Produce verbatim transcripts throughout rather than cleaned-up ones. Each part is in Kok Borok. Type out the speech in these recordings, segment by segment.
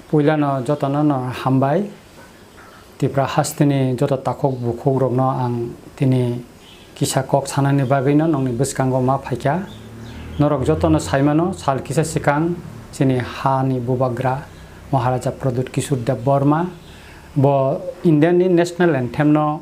Puilano jotono no hambai. Tipra hasteni joto takhuk bukhukrokno ang tini kisa kok sanani bagwino nokni bwskango ma phaikha. Norok jotono saimano, sal kisa swkang chini hani bubagra Maharaja Pradyut Kishore Debbarma bo Indiani national anthemno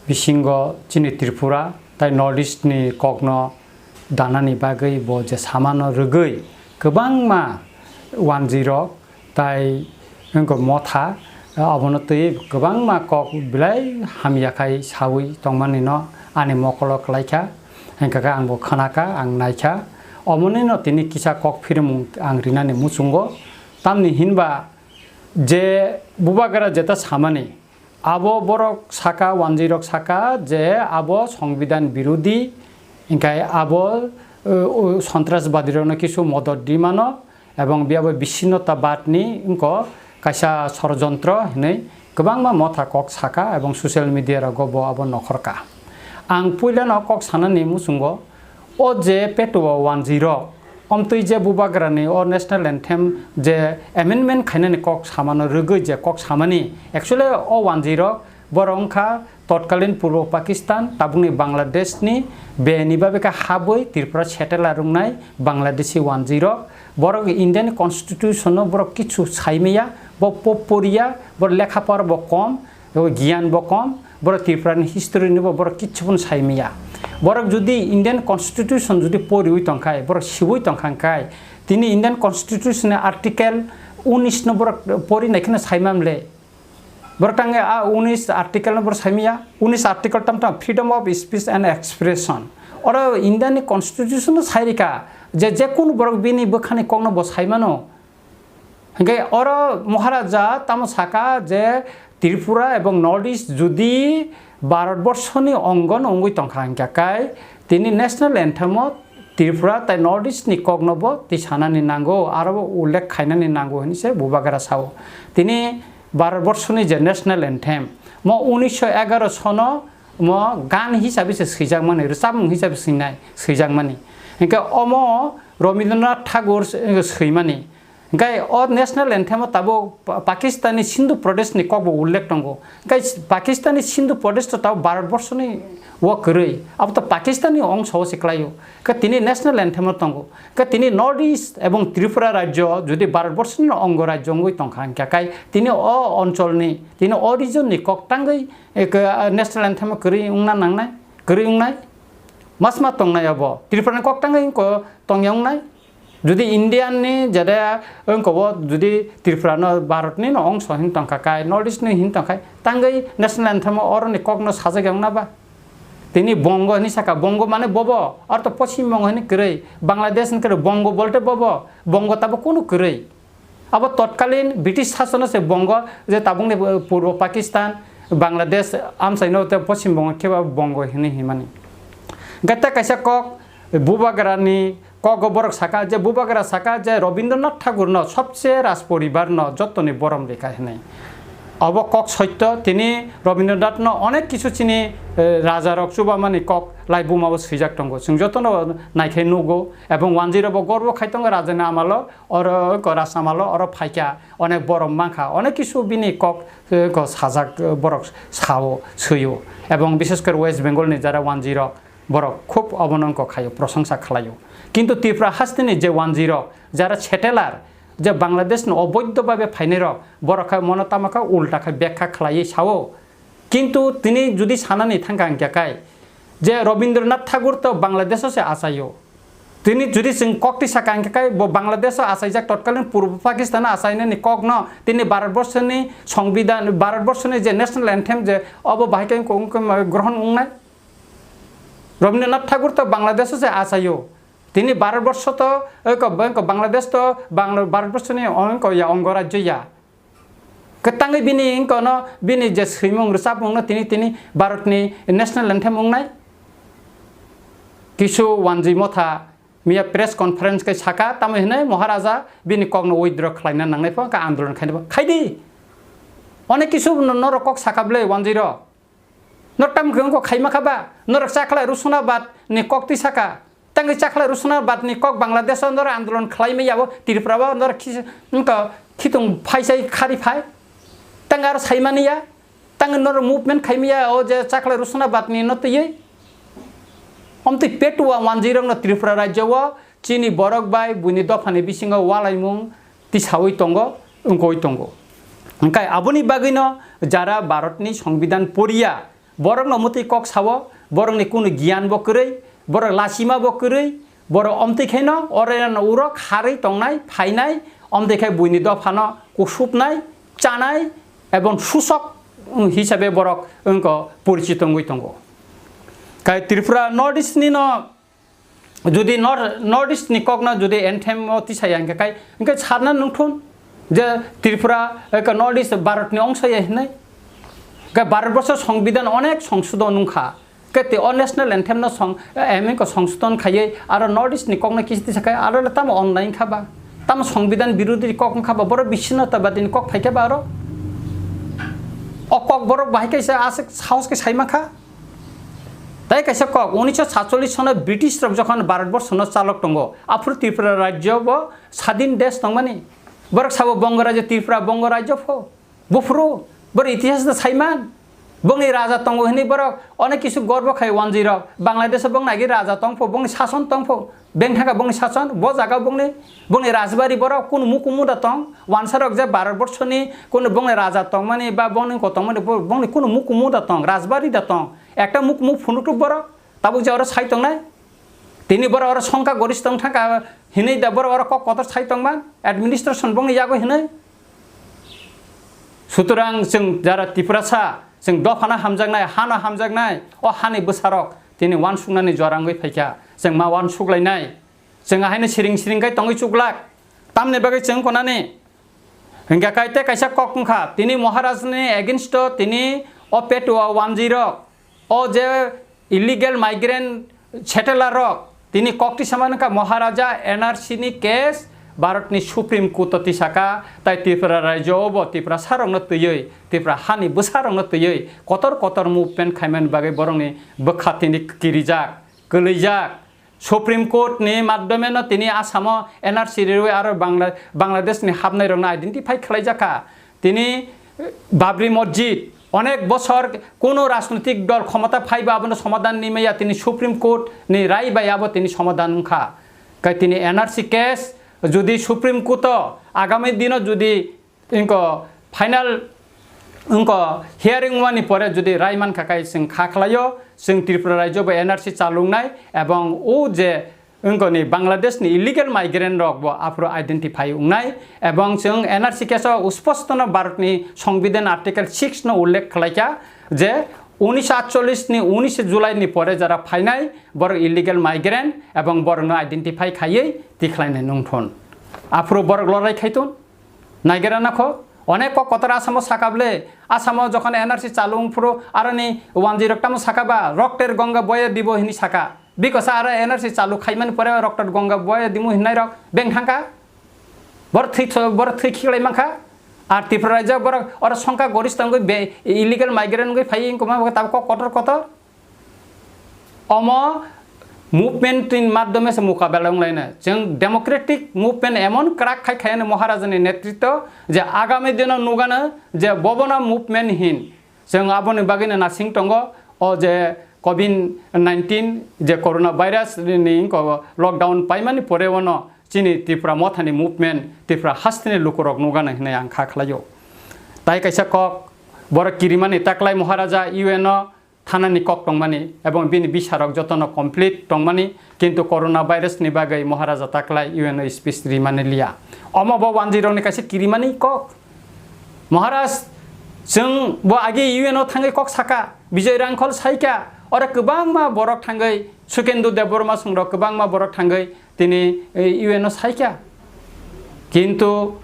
bisingo chini Tripura tai North East ni kokno danani bagwi bo je samano rwgwi kwbangma wanjwirok tai wngkha motha, abono twi kwbangma kok belai hamya khai sawi tongmani no ani mokolo kwlaikha, hwnkha khe ang bo khwnakha, ang naikha. Omoni no tini kisa kok phirimung ang rinani muchungo, tamni hinba je bubagra jeta samani, abo borok saka, wanjwirok saka je abo songbidhan birodhi, hwnkhe abo, uh, uh, sontrasbadirokno kisu modot di mano, ebong biyabo bissinnotabadni wngkha kaisa sorojontro hinwi kwbangma motha kok saka ebong social media rogo bo abo nokhorka. Ang puilano kok sanani muchungo, o je petuo wanjwirok, omtwi je bubagrani o national anthem je amendment khainani kok samano rwgwi je kok samani, actually o wanjwirok borok wngkha totkalin Purbo Pakistan, tabukni Bangladeshni beni babe khe habwi Tripura settle rwngnai Bangladeshi wanjwirok. Borok Indian constitution no borok kichu saimaya, bo po-, poriya, bo lekha pora bo kom, abo giyan bo kom, borok Tripura ni history ni bo borok kichu phano saimaya. Borok jodi Indian constitution jodi poriwi tongkhai, borok siwi tongkha hwnkhe, tini Indian constitution ni article unis no borok pori naikheno saimamle. Borok tangwi a unis article no borok saimaya, unis article tam tam freedom of speech and expression. Oro India ni constitution no sairika je, je kunu borok bini bwkhani kokno bo saimano. Hingke oro Maharaja tamo saka je Tripura ebong North East jodi Bharat borso ni ongo no wngwi tongkha hingkha kai tini national anthem o Tripura tai North East ni kok no bo tisanani nango, aro bo ullekh khainani nango hinwi se bubagra sao. Tini Bharat borso ni je national anthem mo unisho egaro sono mo gan hisabe se swijakmani, rwchapmung hisabe swinai, swijakmani. Hingke omo Rabindranath Tagore se, swimani. Hingke o national anthem o tabuk Pa-, Pakistani Sindhu Pradesh ni kok bo ullekh tongo. Hingke Pakistani Sindhu Pradesh to tabuk Bharat borso ni o kwrwi. Abo to Pakistani ongso o se kwlaio. Hingke tini national anthem o tongo. Hingke tini North East ebong Tripura rajyo jodi Bharat borso ni ongo rajyo wngwi tongkha hingkha kai tini o onchol ni, tini o region ni kok tangwi, eh, ke, ah, national anthem o kwrwi wngna nangnai, kwrwi wngnai. Masma tongnai abo. Tripura ni kok tangwi wngko tongya wngnai. Jodi Indian ni jada wngko bo jodi Tripura no Bharat ni no ongso hin tongkha kai, North East ni hin tongkha, tangwi national anthem o oro ni kok no sajak wngna ba? Tini Bongo hinwi saka, Bongo mane bobo, aro to Poschim Bongo hinwi kwrwi, Bangladesh hinwi kwrwi, Bongo bolte bobo, Bongo tabo kunu kwrwi. Abo totkalin British sasono se Bongo, je tabukni, eh, Purbo Pakistan, Bangladesh, amchaino te Poschim Bongo khe ba Bongo hinwi himani. Hingke ta kaisa kok, bubagrani kogo borok saka je, bubagra saka je Rabindranath Tagore no sobse Raj poribar no jotoni borom rikha hinwi. Obo kok soitto, tini Rabindranath no onek kisu chini, eh, rajarok chubamani kok laibuma o swijak tongo. Chwng jotono naikhai nugo, ebong wanjwi rokbo gorbo khai tongo rajani amalo, oro ko Raj amalo oro phaikha, onek borom mankha, onek kisu bini kok, eh, ko sajak, eh, borok sao, swio. Ebong bishes kore West Bengal ni jara wanjwi rok, borok khub obono wngkha khaio, prosongsa khlaio. Kintu Tripura hasteni je wanjwi rok, jara settler, je Bangladesh ni oboidho babe phainai rok, borok khe mono tamo khe ulta khe bekha khlaiwi sao. Kintu tini jodi sanani thangkha hingkha kai, je Rabindranath Tagore to Bangladesh o se achaio. Tini jodi chwng kok tisa kha hingkha kai, bo Bangladesh o achaijak, totkalin Purbo Pakistan o achainani kok no tini Bharat borso ni songbidhan, Bharat borso ni je national anthem je obo bahai khe wngkha, wngkha grohon wngnai. Rabindranath Tagore to Bangladesh o se achaio. Tini Bharat borso to, oi ko, oi ko Bangladesh to Bangla-, Bharat borso ni oi ko ya ongo rajyo ya. Kwtangwi bini oi ko no bini je swimung rwchapmung no tini, tini Bharat ni national anthem wngnai. Kisu wanjwi motha miya press conference khe saka, tamo hinwi Maharaja bini kok no withdraw khlaina nangnai pho, ka andolon khaina pho. Khaidi. Onek kisu no-, norok kok saka bwle wanjwi rok. Norok tamo khe wngkha khaima kha ba? Norok chakhlai Rusuna Bad ni kok twi saka. Tangwi chakhlai Rusuna Bad ni kok Bangladesh o norok andolon khlai maya bo, Tripura bo norok khis-, wngkha khitung phaisai khari phai. Tang aro saimani ya. Tang norok movement khaimaya o je Chaklai Rusnabad ni no twiwi. Omtwi petua wanjwi rok no Tripura rajyo o chini borok bai buini dopha ni bisingo walaimung tisawi tongo, wngkoi tongo. Hingkai aboni bagwi no jara Bharat ni Songbidan poriya, borok no mutwi kok sao, borok ni kunu giyan bo kwrwi, borok lachima bo kwrwi, borok omtwi khe no ore no uro kharwi tongnai, phainai, omtwi khe buini dopha no kusupnai, chanai, ebong susok, um, hisabe borok wngko porichito wngwi tongo. Kai Tripura North East ni no jodi North, North East ni kok no jodi anthem o tisaya hingke kai, hingke sarna nungthun je Tripura, eh, ka North East Bharat ni ongsa ya hinai. Ka Bharat borso Songbidan onek songsodon nungkha. Ke te o national anthem no song, eh, em ko songsodon khaiye aro North East ni kok no kisi tisa khai aro le tamo online kha ba. Tamo Songbidan birodhi kok wngkha ba, borok bissinnotabadi ni kok phai khe ba aro. O kok borok bahai kaisa aswk sahos khe sai mankha. Tai kaisa kok, unisho satchollish sono British rok jokhon Bharat borsho no chalok tongo, aphuru Tripura rajyo bo sadin desh tongmani. Borok sabo Bongo rajyo, Tripura Bongo rajyo pho. Buphuru, borok itihas no saiman. Bongni raja tongo hinwi borok onek kisu gorbo khai wanjwi rok. Bangladesh o bongni agi raja tong pho, bongni sason tong pho. Beng thangkha bongni sason, bo jaga bongni, bongni rajbari borok kunu mukumu da tong, wansa rok je Bharat borsho ni kunu bongni raja tongmani ba bongni kotongmani bo-, bongni kunu mukumu da tong, rajbari da tong, ekta mukumu phunukthuk borok, tabuk je oro sai tongnai, tini borok oro songkha gorish tong thangkha hinwi da borok oro kok kotor sai tongman, administration bongni yago hinwi. Sutrang chwng jara Tiprasa, chwng dophano hamjaknai, hano hamjaknai, o hani bwsarok tini wansuknani jora wngwi phaikha, chwng ma wansuklainai. Chwng ahaino siring siring khe tongwi chuklak. Tamni bagwi chwng konani? Hingkha kaite kaisa kok wngkha, tini Maharajni against o tini o petua wanjwi rok, o je illegal migrant settler rok, tini kok tisa man wngkha Maharaja N R C ni case Bharatni Supreme Court o tisaka, tai Tripura rajyo bo Tiprasa rokno twiwi, Tripura hani bwsa rokno twiwi kotor kotor movement khaimani bagwi borokni bwkha tini kirijak, kwlwijak. Supreme Court ni madhyome no tini Assam o N R C riwi aro Bangla-, Bangladesh ni hapnai rokno identify khlai jakha. Tini, eh, Babri Masjid onek bosor kuno rajnitik dol khomota phaiba abono somadhan ni maya tini Supreme Court ni rai bai abo tini somadhan wngkha. Kai tini N R C case jodi Supreme Court o agami dino jodi Inko final, inko hearing wngmani pore jodi rai mankha kai chwng kha khlaio, chwng Tripura rajyo bo N R C chalungnai ebong o je inko ni Bangladesh ni illegal migrant rok bo aphuru identify wngnai ebong chwng N R C case o usposto no Bharat ni Songbidan Article six no ullekh khlaikha je unisho atchollish ni unishe July ni pore jara phainai borok illegal migrant ebong borok no identify khaiwi tikhlainai nungthun. Aphuru borok lorai khaitun. Naigera nakho, onek kok kotor Asamo sakable, Asamo jokhon N R C chalung phuru aroni wanjwi rok tamo sakaba, rokter gonga boya dibo hini saka. Bikosa aro N R C chalu khaimani pore rokter gonga boya dimu hinai rok beng thangka. Bor thwi tho-, bor thwi khiklai mankha. Ar Tripura rajyo borok oro songkha gorish tongwi be illegal migrant wngwi phai wngkoma tabuk kok kotor kotor. Omo movement ni madhyome se mukabela wnglaino. Chwng democratic movement emon kwrak khai khaiyano Maharajani netritwo je agami dino nugano je bobono movement hin. Chwng aboni bagwino nasing tongo o je covid nineteen je corona virus ni ko lockdown paimani pore ono chini Tripura mothani movement Tripura hasteni lukurok nugano hinwi ang kha khlaio. Tai kaisa kok borok kirimani taklai Maharaja U N o thanani kok tongmani ebong bini bisarok jotono complete tongmani, kintu corona virus ni bagwi Maharaja taklai U N o speech rimani liya. Omo bo wanjwi rokni kaisa kirimani kok. Maharaj, chwng bo age U N o thangwi kok saka, Bijoy Rangkhol saika, oro kwbangma borok thangwi, Sukendu Debbarma songrok kwbangma borok thangwi tini, eh, U N o saika. Kintu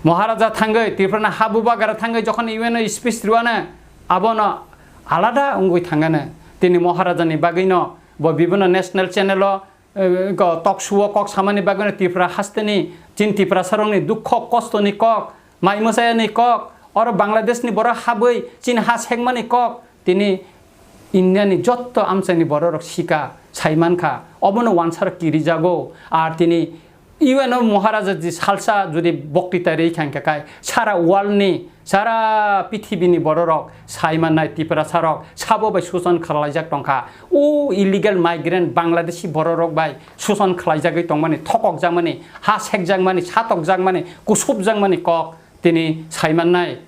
Maharaja thangwi, Tripura ni habu bagara thangwi jokhon U N o speech rwano, abono alada wngwi thangano. Tini Maharaja ni bagwino bo bibino national channel o, eh, ko talk show o kok samani bagwino Tripura hasteni, chin Tripura sarongni dukho kosto ni kok, mai mwsaya ni kok, oro Bangladesh ni borok habwi chin ha sekmani kok, tini India ni jotto amchaini bororok sika, saimankha, obono wansarok kirijago, ar tini Iweno Maharaja ji salsa jodi boktita ri kha hingkha kai, sara world ni, sara pithibini bororok sai mannai Tiprasa rok sabo bai suson khlaijak tongkha. O illegal migrant Bangladeshi bororok bai suson khlaijagwi tongmani, thokokjakmani, ha sekjakmani, satokjakmani, kusupjakmani kok tini sai mannai.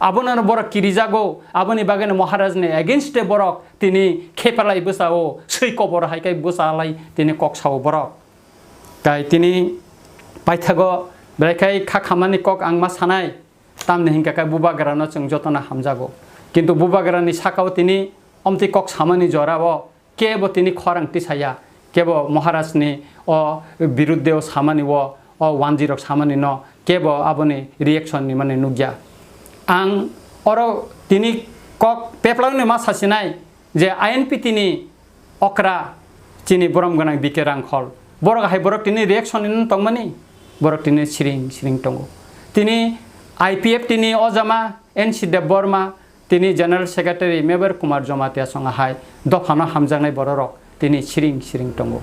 Abono borok kirijago, aboni bagwino Maharaj ni against de borok tini khepalai bwsao, swi kobor hai kai bwsalai tini kok sao borok. Tai tini paithago belai khai kha khamani kok ang ma sanai, tamni hinkha khe bubagrano chwng jotono hamjago. Kintu bubagrani sakao tini omtwi kok samani jorao kebo tini khorang tisaya, kebo Maharaj ni o biruddhe o samani o, o wanjirok samani no kebo aboni reaction ni mani nukya. Ang oro tini kok peplangni ma sasinai je I N P T ni okra chini borom gwnang B K Rangkhol. Borok hai borok tini reaction ni tongmani, borok tini siring siring tongo. Tini I P F T ni ojama N C Debbarma, tini General Secretary Mebar Kumar Jamatia song hai dophano hamjaknai bororok tini siring siring tongo.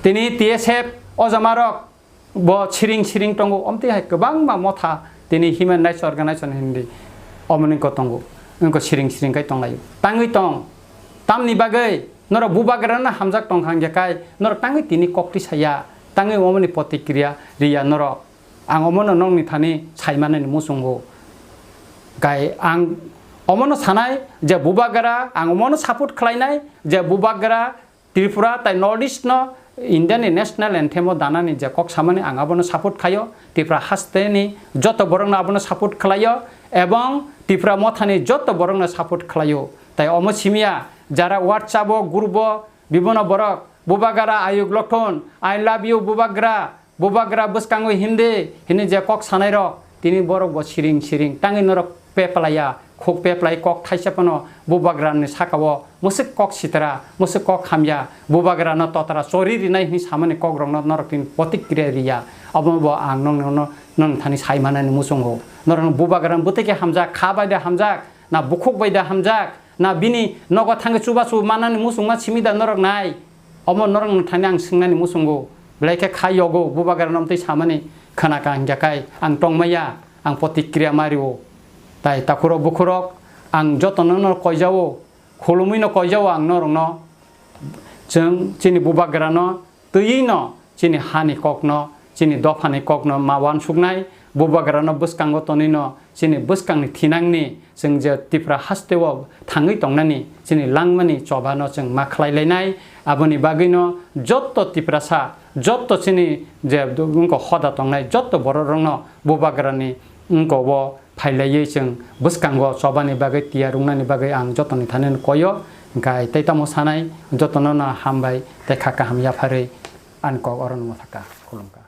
Tini T S F ojamarok bo siring siring tongo, omtwi hai kwbangma motha tini human rights organization hindi omoni ko tongo, wngko siring siring kai tonglaio. Tangwi tong, tamni bagwi norok bubagrano hamjak tongkha hingkhe kai norok tangwi tini kok tisaya, tangwi omoni protikriya riya norok. Ang omono nokni thani saimanani muchungo. Kai ang omono sanai je bubagra, ang omono support khlainai je bubagra Tripura tai North East no India ni national anthem o danani je kok samani ang abono support khaio. Tripura haste ni joto borok no abono support khlaio ebong Tripura motha ni joto borok no support khlaio. Tai omo simiya jara WhatsApp o group o bibono borok bubagra ayuk lothon, I love you bubagra, bubagra bwskango hindi hini je kok sanai rok tini borok bo siring siring tangwi norok peplaiya, khuk peplai kok thaisa phano bubagrani sakao musuk kok sitra, musuk kok hamya, bubagrano totra chori rinai hini samani kokrokno norok tini protikriya riya. Omo bo ang nokno, nokni thani sai manani muchungo. Norokno bubagrano bwtwi khe hamjak, kha bai da hamjak, na bukhuk bai da hamjak, na bini nogo thangwi chubachu manani muchungma simi da norok nai? Omo norok nung thani ang swngnani muchungo, belai khe kha yogo, bubagra nomtwi samani khna ka hingya kai ang tongmaya, ang protikriya mario. Tai takhurok bukhurok ang jotono no koijao, khulumwi no koijao ang norokno. Chwng chini bubagrano twiwi no chini hani kokno, chini dophani kokno ma wansuknai, bubagrano bwskango tonwi no chini bwskangni thinangni chwng je Tipra hasteo thangwi tongnani chini langmani chobano chwng ma khlai lainai. Aboni bagwino jotto Tiprasa, jotto chini je wngkha hoda tongnai jotto bororokno bubagrani wngkha o phailaiwi chwng bwskango chobani bagwi tiyar wngnani bagwi ang jotoni thani koyo. Hwnkhe tei tamo sanai jotono no hambai tei kha kaham yapharwi ani kok orono mwthaka. Khulumkha.